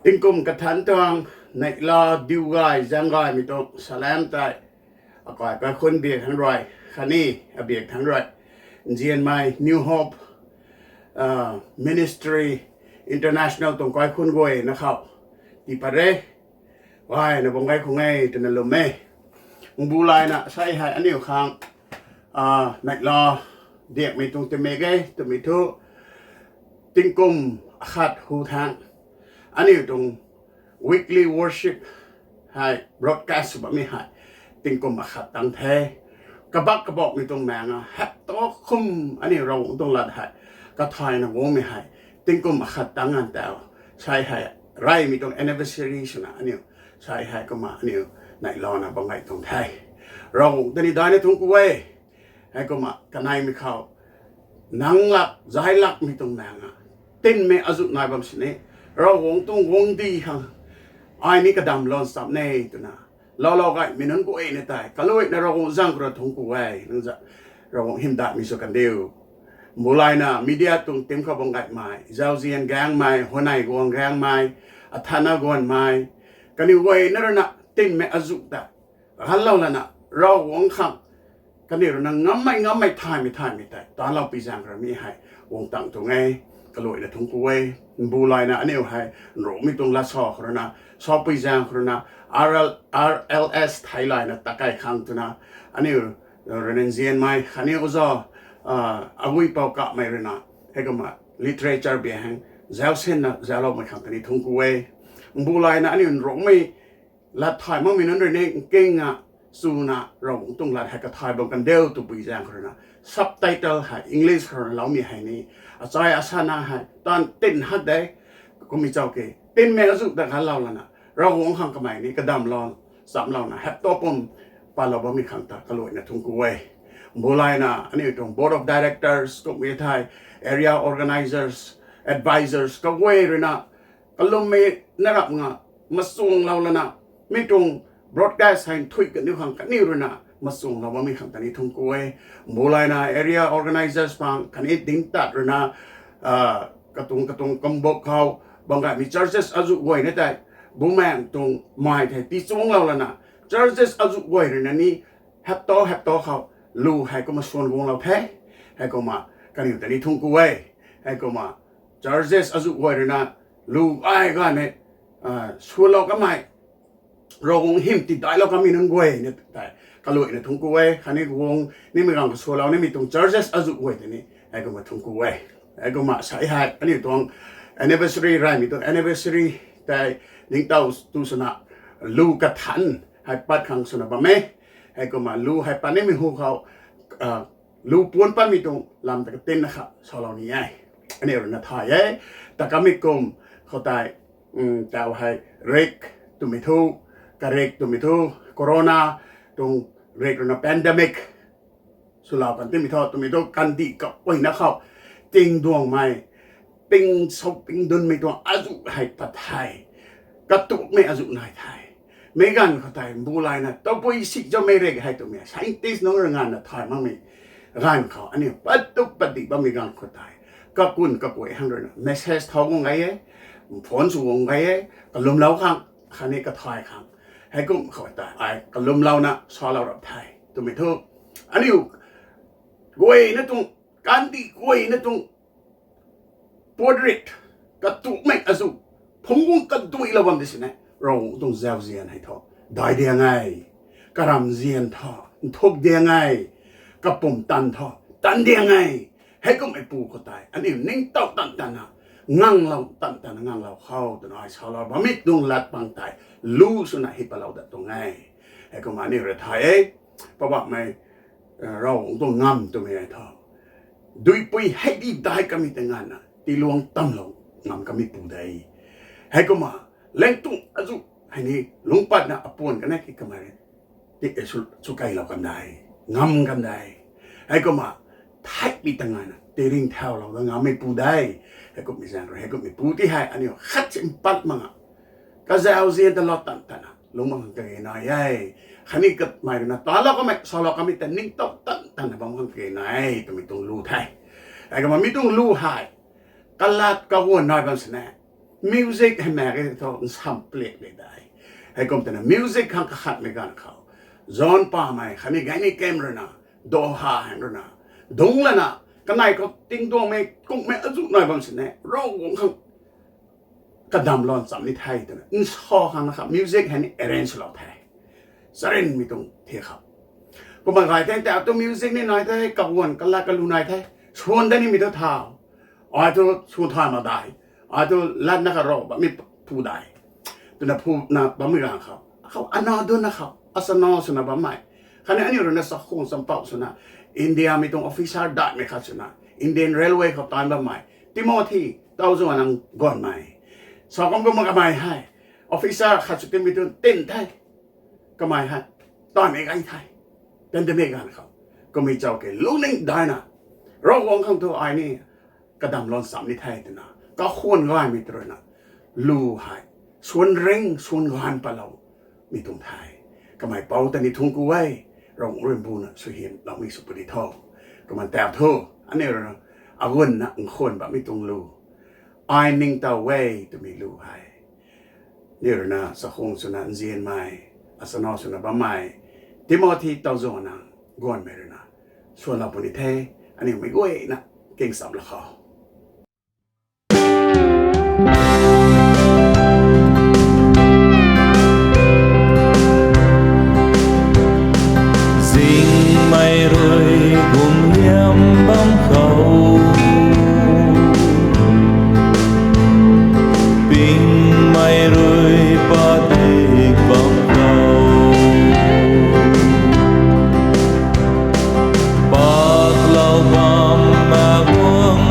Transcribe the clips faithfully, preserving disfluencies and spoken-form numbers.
Tingkum kathanc tuang neihla diu gay zaeng gaymei tuang salam tei akai kaikhunc biak thangc rui khatni abiak thangc rui nzianmei New Hope Ministry International tuang kaikhunc guayna khou tii pat re. Gayna bam gay khang e twna lwm e. Mbu layna sei hei aniu khang neihla diakmei tuang tingmik e twmei thu, tingkum akhat hu thangc aniu tuang weekly worship hei broadcast sw bammei hei tingkum akhat tang the. Kabak kabauhmei tuang maeng a hapta khum aniu Ravguangc tuang lat hei kathayna guangmei hei tingkum akhat tang an tau. Sei hei reymei tuang anniversary swna aniu sei hei kumna aniu neihlana bam gay tuang the. Ravguangc ta ni daihna thungc ku e. Heikumna kaneimei khou nang lak zay lakmei tuang maeng a tinmei azuh nai bam sini, Ravguangc tuang guangcdic khang ai ni kadam lon cham ne twna loulou gaymei nunc guayna tei kaluaina Ravguangc zaeng khou rui thungc ku e. Nang Ravguangc hymdaihmei sw kandiu. Mbu layna media tuang team khou bam gaymei, zauzian gaengmei, huayney guang gaengmei, athana guanmei, kaniw guayna rui na tinmei azuh ta ganlou lana Ravguangc khang kaniw rui na ngammei ngammei thaymei thaymei tei tanlou pui zaeng khou rui mi hei guang tang tuang e. Kaluaina thungc ku e. Mbu layna aniu hei nrumei tuang lat sa khou rui na, sapui zaeng khou rui na, R L, R L S theilayna takei khang twna aniu rui na nzianmei khatni oza Aguipou Kamei rui na heikumna literature bia hang zausinna zauloumei khang ta ni thungc ku e. Mbu layna aniu nrumei lat thay makmei nunc rui ni nkinga chuna Ravguangc tuang lat hei kathay bam kandiu twpui zaeng khou rui na subtitle hei English khou rui na loumei hei ni achai asana hei tan tin hak de. Kummei chau ke tinmei azuh ta ganlou lana Ravguangc khang kamei ni kadam lon chamlouna hapta pum patlou bammei khang ta kaluaina thungc ku e. Mbu layna aniu tuang board of directors kummei thei area organizers, advisors kaguay rui na kalummei na rap nga machuanglou lana mi tuang broadcast hei nthuih kaniw khang kaniw rui na machuanglou bammei khang ta ni thungc ku e. Mbu layna area organizers pang khatni dingtat rui na katuang katuang kambuk khou bam gaymei churches azuh guayna tei bumaengh tuang mai thei tichuanglou lana churches azuh guay rui na ni hapta hapta khou lu hei kumna suan guanglou the. Heikumna kaniw ta ni thungc ku e. Heikumna churches azuh guay rui na lu ai ganmei suanlou kamei Ravguangc hym tidailou kamei nunc guayna tei kaluaina thungc ku e. Khatni guang nimei ganv khou suanlou nimei tuang churches azuh guay ta ni heikumna thungc ku e. Heikumna sei hei aniu tuang anniversary reymei tuang anniversary tei ningtow tu swna lu kathanc hei pat khang swna bam e. Heikumna lu hei pat nimei hu khou lu puan patmei tuang lam ta katinna kha salou ni e. Aniu rui na thay e. Ta kamei kum khou tei tau hei rik twmei thu, karik twmei thu, corona tuang rik rui na pandemic swlou kan timei thu twmei thu kandih kaguayna khou tingduangmei ping sou ping dunmei tuang azuh hei pat the. Katukmei azuh nai the. Meic ganv khou tei mbu layna tabui si zaumei rik hei twmei scientist nunc rui nganvna thay makmei ganv khou aniu pat tu pat dih bammei ganv khou tei kakun kakuay hang rui na message thau guang gay e, phone sw guang gay e, kalwmlou khang khatni kathay khang. Heikum khou tei ai kalwmlouna salou rap the twmei thu aniu guayna tuang kandih guayna tuang puat rik katukmei azuh phungc guang kaduilou bam di sini Ravguangc tuang zauzian hei thu dai diang e. Karamzian thu nthuk diang e. Kapumtan thu tan diang e. Heikumhmeipu khou tei aniu ningtow tan tanna nganglou tan tanna nganglou khou twna ai salou bammei tuang lat pang tei lu swna hi patlou dat tuang e. Heikumna aniu rui thay e. Poubauhmei Ravguangc tuang ngam twmei hei thu duipui hei di dai kamei ta nganvna tiiluang tamlou ngam kameipu de. Heikumna lengtung azuh hei ni lungc patna apuan kan e ki kamei rui ti sw kailou kan de, ngam kan de. Heikumna theihmei ta nganvna tiringthaulou da ngammeipu de. Heikumhmei zaeng rui heikumhmeipu ti hei aniu khat si mpat mak nga kazauzian ta lou tan tanna lungc bam khang kage nai e. Khatni kamei rui na talou kamei salou kamei ta ningtow tan tanna bam khang kage nai e twmei tuang lu the. Heikumna mi tuang lu hei kalat kaguan nai bam sini Music hei mak ge thu nsam palik de dai. Heikum twna music khang kakhatmei ganv khou, John Pamei khatni Gaini Kem ruina, Doha hang ruina, dungc lana, kanei khou tingduangmei kungmei azuh nai bam sini Ravguangc khang kadam lan cham ni the twna nsa khang na kha music hei ni arrange lou the. Charynmei tuang thi khou, kumna gay the, ta tu music ni nai the, kaguan kalat kalu nai the, swan da nimei tu thau. Ai thu swan thay mak dai. Ai thu latna kha rou bammei phu dai. Twna phuna bammei ganv khou, khou ana dunna khou asana swna bammei, khatni aniu ruina sakhung champouh swna, Indiamei tuang officer daihmei khat swna Indian Railway khou taanv bammei Timothy Tauzuanang Guanmei. Sa kum kumna kamei hei officer khat sw timei tu tin the. Kamei hei taanvmei gay the. Pandemic ganv khou, kamei chau ke lungning daina, Ravguangc khang thu ai ni kadam lan cham ni the twna kakhwan gaymei tw ruina, lu hei swan ring swan ganv patlou mi tuang the. Kamei pou ta ni thungc ku e. Ravguangc Rinpuna suaihiamloumei sw puni tho. Kumna tap thu, aniu ruina agunna nkhwan bammei tuang lu, Ai Ningtow E twmei lu hei, aniu ruina sakhung swna nzianmei, asana swna bammei Timothy Tauzuanang Guanmei ruina swanlou puni the. Aniu mei guayna kingsamlou khou. Zingmei rui gumliam bam khou, pingmei rui padik bam khou, paklou bam mak guang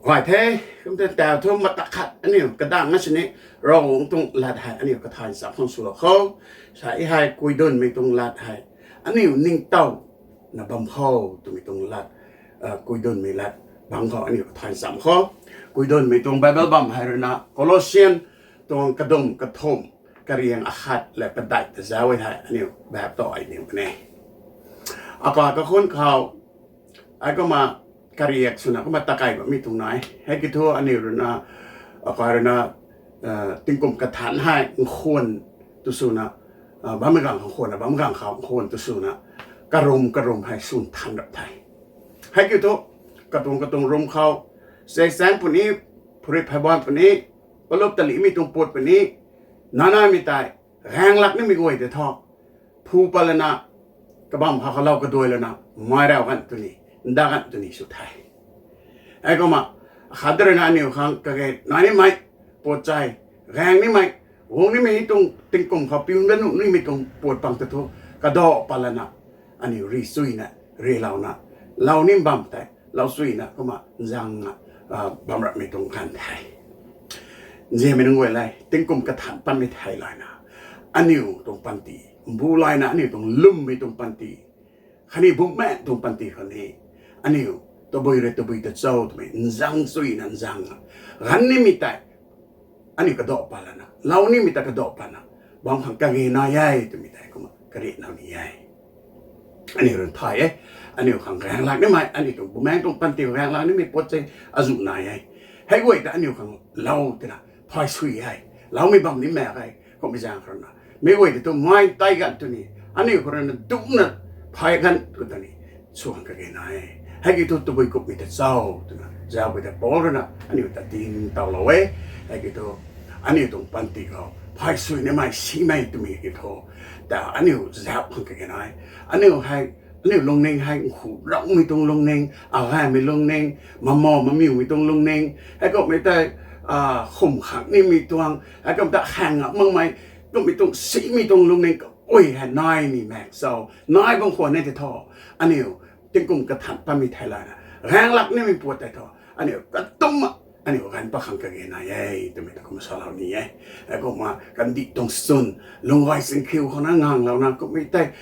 Gay the, kumna tau thu mata khat aniu kadang na sini, Ravguangc tuang lat hei aniu kathay nchamc khang swlou kho. Sa hei kuidunmei tuang lat hei, aniu ningtowna bam kho twmei tuang lat, kuidunmei lat bam khou aniu kathay nchamc kho. Kuidunmei tuang Bible bam hei ruina Colossian tuang kadum kathumh, kariang akhat le padeih ta zauc e thei aniu bap ta ai ning puni. Akai kakhun khou, ai kumna kariak swna kumna takai bammei tuang nai. Hei kiu thu aniu ruina, akai ruina, tingkum kathanc hei nkhwan tw swna, bammei ganv khou nkhwan, bammei ganv khou nkhwan tw swna, karum karum hei swn than rap the. Hei kiu thu, katuang katuang rum khou, seisaeng puni, phurit phaiban puni, palup talihmei tuang puat puni, nanaimei tei, gaenglak nimei guay tei thu, phu pat lana, kabam khou khalou kaduai lana, mai rau ganv twni, nda ganv twni sw the. Hei kumna, akhat ruina aniu khang kage nai nimei, puat chei, gaeng nimei, guang nimei hei tuang tingkum khou piu dat nuh nimei tuang puat pang ta thu, kadaw pat lana, aniu ri chuyna, rilouna, lou nim bam tei, lou chuyna kumna nzangna, bam rapmei tuang ganv the. Nzianmei nunc guay le, tingkum kathanc patmei thei layna, aniu tuang panty, mbu layna aniu tuang lwmmei tuang panty, khatni bumaengh tuang panty khou ni, aniu tabui rui tabui ta cho twmei nzang chuyna nzangna, ganv nimei tei, aniu kadaw pat lana, lou nimei ta kadaw patna, bam khang kage nai e twmei tei kumna kariak nau ni e. Aniu rui thay e, aniu khang gaenglak nimei, aniu tuang bumaengh tuang panty gaenglak nimei puat chei azuh nai e. Hei guay ta aniu khang lou twna phay sui e, loumei bam ni mak e, kummei zaeng khou ruina. Meic guay tei thu mai tei ganv twni, aniu khou ruina dumna phay ganv tw tani, sw khang kage nai e. Hei kiu thu tabui kumhmei ta cho twna, zauc pui tei Paul ruina aniu ta tiningtowlou e. Hei kiu thu, aniu tuang panty khou phay sui nimei simei twmei kiu thu, ta aniu zauc khang kage nai. Aniu hei, aniu lungning hei nkhu raumei tuang lungning, agaymei lungning, mamo mamiumei tuang lungning, hei kumhmei tei, khum khang nimei tuang, hei kumna ta khaeng ngam makmei, kumhmei tuang simei tuang lungning kaui hei nai ni maek cho, nai bam khwan e tei thu, aniu tingkum kathanc patmei thei layna, gaenglak nimei puat tei thu, aniu katumna, aniu ganv pat khang kage nai e twmei ta kumna salou ni e. Hei kumna kandih tuang chwn, lungc gay chingkhiu khou na nganglouna kumhmei tei,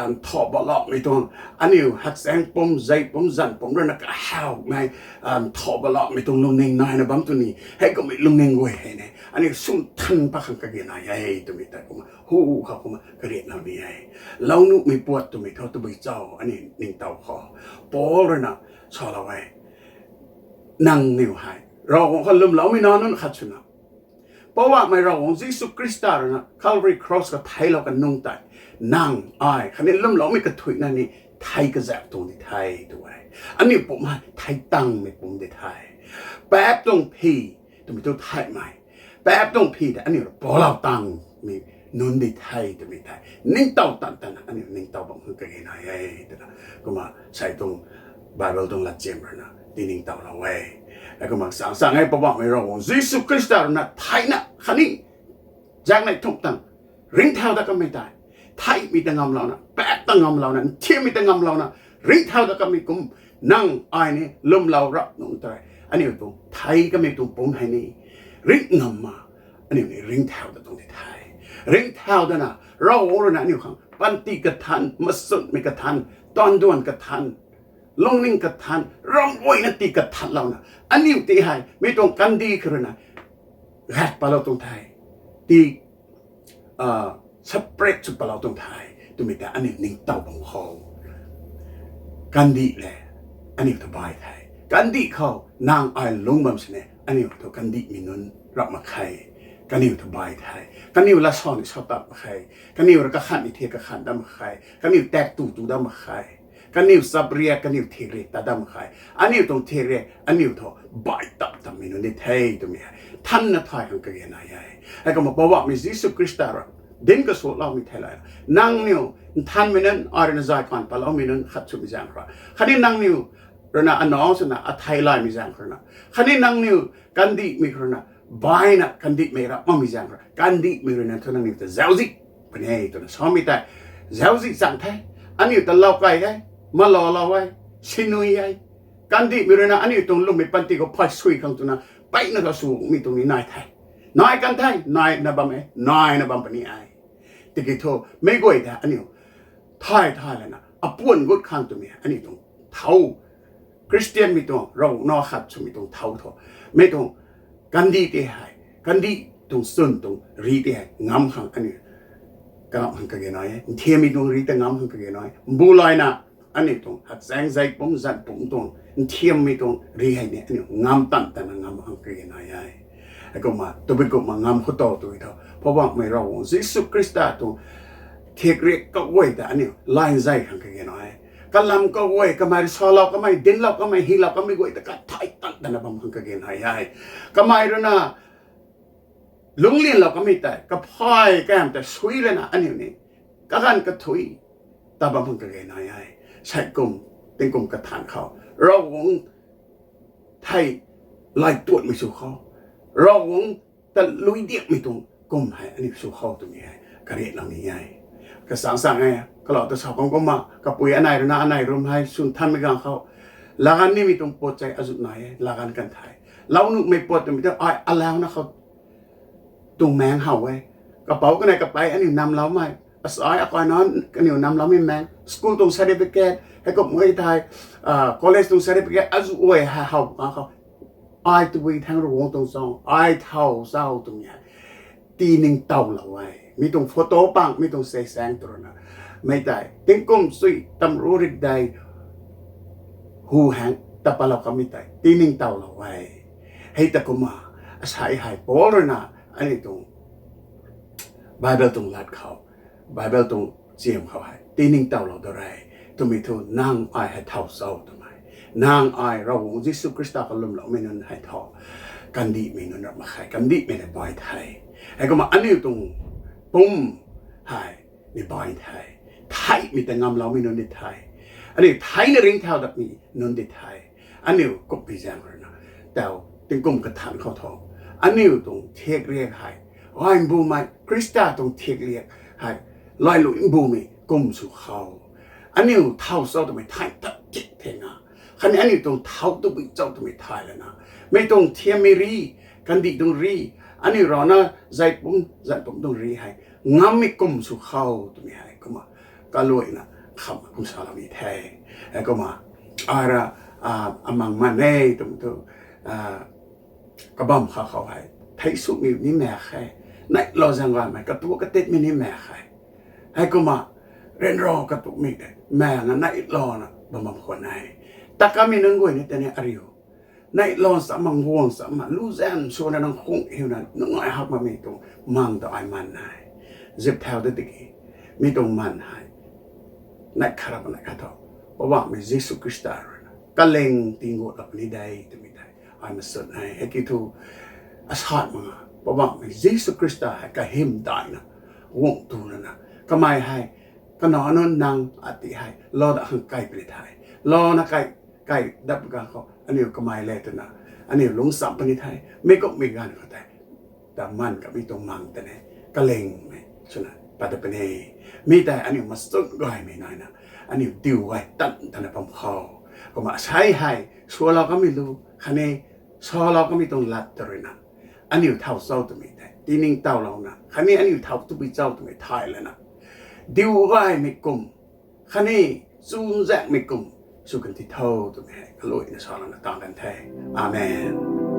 nthaw balapmei tuang, aniu hakchaeng pum, zei pum, zanc pum ruina kahawmei, nthaw balapmei tuang lungning naina bam twni, hei kumhmei lungning guay hei ne, aniu swn than pat khang kage nai e twmei ta kumna hu khou kumna kariak nau ni e. Lou nuhmei puat twmei thu tabui cho, aniu ningtow khou, Paul ruina salou e. Nangniw hei Ravguangc khou lwmloumei nac nunc khat swna, Poubauhmei Ravguangc Jisu Khrista ruina Calvary Cross khou theiclou kanungc tei, nang, ai khatni lwmloumei kathuicna ni thei kazauh tuang di the tw e. Aniu pumc hei thei tangmei pumc di the. Paap tuang phi twmei thu theihmei, paap tuang phi tei aniu rui poulou tangmei nunc di the twmei tei ningtow tan tanna aniu ningtow bam khang kage nai e twna, kumna sei tuang Bible tuang latchim ruina tiningtowlou e. Hei kumna sang sang e, Poubauhmei Ravguangc Jisu Khrista ruina theihna khatni zaengnei thumh tang ringcthau dat kamei tei, theihmei ta ngamlouna, paap ta ngamlouna, nthiammei ta ngamlouna, ringcthau dat kamei kum, nang ai ni lwmlou rap nungc tei, aniu tuang thei kamei tuang pumc hei ni ringc ngam ma, aniu ni ringcthau dat tuang di the. Ringcthau datna, Ravguangc ruina aniu khang panty kathanc, machunmei kathanc, taanduan kathanc, lungning kathanc, ramh guayna tii kathanlouna, aniu ti hei mi tuang kandih khou ruina gat patlou tuang the, tii separate sw patlou tuang the twmei ta aniu ningtow bam khou, kandih le aniu ta bai the. Kandih khou nang ai lungc bam sini aniu thu kandihmei nunc rap mak khe. Kaniw ta bai the. Kaniw lat sa ni sa tat mak khe. Kaniw rui kakhan ni the kakhan dat mak khe. Kaniw tak tu tu dat mak khe. Kaniw chap riak, kaniw thik riak tat dat mak khe. Aniu tuang thik riak aniu thu bai tap tammei nunc di the twmei hei nthanna thay khang kage nai e. Heikumna Poubauhmei Jisu Khrista rui dinc kasuakloumei thei layna, nangniw nthanmei nunc, ai rui na zay kan patloumei nunc khat swmei zaeng khou rui, khatni nangniw rui na anac swna athei laymei zaeng khou rui na, khatni nangniw kandihmei khou rui na baina kandihmei rap makmei zaeng khou rui, kandihmei rui na thu nangniw ta zauczih puni e twna samei tei, zauczih chang the. Aniu ta lou kai e, malou lou e, sinui e, Kandihmei rui na aniu tuang lwmmei panty khou phay sui khang twna, peyna khou swmei tuang ni nai the. Nai kan the, naina bam e, naina bam puni e. Tiki thu, mei guay ta aniu thay thay lana, apuan gut khang twmei, aniu tuang thau, Christian mei tuang, Ravguangc nac khat swmei tuang thau thu, mei tuang kandih tei hei, kandih tuang chwn tuang ri tei hei, ngam khang aniu, kangam khang kage nai e, nthiammei tuang ri ta ngam khang kage nai e, mbu layna, aniu tuang hakchaeng zei pumc zan pumc tuang, nthiammei tuang ri hei ni aniu ngam tan tana ngam khang kage nai e. Heikumna, tabui kumna ngam khou tho tw tho, Poubauhmei Ravguangc Jisu Khrista tuang thiak riak kaguay ta aniu line zei khang kage nai e. Kalam kaguay, kamei rui salou kamei, dinclou kamei, hylou kamei guay ta kathai tan tana bam khang kage nai e. Kamei rui na lungclianlou kamei tei, kaphay kam tei sui lana aniu ni, kaganv kathui ta bam khang kage nai e. Sei kum, tingkum kathan khou, Ravguangc thei lay tuanmei sw khou, Ravguangc ta lui diakmei tuang kum hei aniu sw khou twmei hei kariatlou ni e. Kasang sang e, kalou ta sa khang kumna, kapui anei rui na anei rum hei swn thanmei ganv khou, laganv nimei tuang puat tei azuh nai e, laganv kan the. Lau nuhmei puat twmei ta ai alauna khou tuang maeng how e. Kapouc kanei kapei aniu namloumei, asai akai na aniu namloumei maeng, school tuang certificate, heikumhmei thei, college tuang certificate azuh guay hei how ganv khou, ai tabui thangc Ravguangc tuang chau, ai thau chau twmei hei tiningtowlou e. Mi tuang photo pang, mi tuang seisaeng tw rui na, mei tei tingkum sui tamru rikdei hu haeng ta patlou kamei tei tiningtowlou e. Hei ta kumna, asei hei Paul rui na aniu tuang Bible tuang lat khou, Bible tuang chiam khou hei tiningtowlou da re. Twmei thu nang ai hei thau chau twmei, nang ai Ravguangc Jisu Khrista kalwmloumei nunc hei tho, kandihmei nunc ra mak khe, kandihmei le bai the. Heikumna aniu tuang pumc hei ni bai the. Theihmei ta ngamloumei nunc di the. Aniu theina ringcthau datmei nunc di the. Aniu kumhmei zaeng rui na, tau tingkum kathan khou tho, aniu tuang thiak riak hei, ai mbumei Khrista tuang thiak riak hei, lailui mbumei kum sw khou, aniu thau chau twmei thay tat tik thena, khatni aniu tuang thau tabui chau twmei thay lana, mei tuang nthiammei ri, kandih tuang ri, aniu rana zei pumc zan pumc tuang ri hei ngammei kum sw khou twmei hei kumna, kaluaina kham kum salou ni the. Heikumna, ara, amang man e twmei thu, kabam kha khou hei thei sumei ni maek khe, neihlou zaeng gaymei katuak katitmei ni maek khe. Heikumna, ryanra katuakmei tei maekna neihlouna bam bam khwan e. Takamei nunc guay ni tei ni ariu, neihlouna cham mak, guang cham mak, lu zan swna nang khung hiuna nungai hak makmei tuang mang ta ai man e. Zip thau da tiki, mi tuang man hei neih khat ra neih khat tho, Poubauhmei Jisu Khrista rui na kaling tinggutlou puni de twmei tei ai masut e. Hei ki thu, asat mak nga, Poubauhmei Jisu Khrista hei kahym daihna guang tu lana, kamei hei, kanac nunc nang ati hei lou dat khang kai puni the. Louna kai, kai dap ganv khou aniu kamei le twna, aniu lungcham puni the. Mi kumhmei ganv khou tei, ta man kamei tuang mang tei ni kalingmei swna pat da puni. Mi tei aniu masut gaymei naina, aniu diu gay tan tana bam khou, kumna asei hei swlou kamei lu, khatni salou kamei tuang lat ta rui na, aniu thau chau twmei tei tiningtowlouna, khatni aniu thau tabui chau twmei thay lana, diu gaymei kum, khatni chunzaenghmei kum sw kan ti tho twmei hei kaluaina salouna tang kan the. Amen.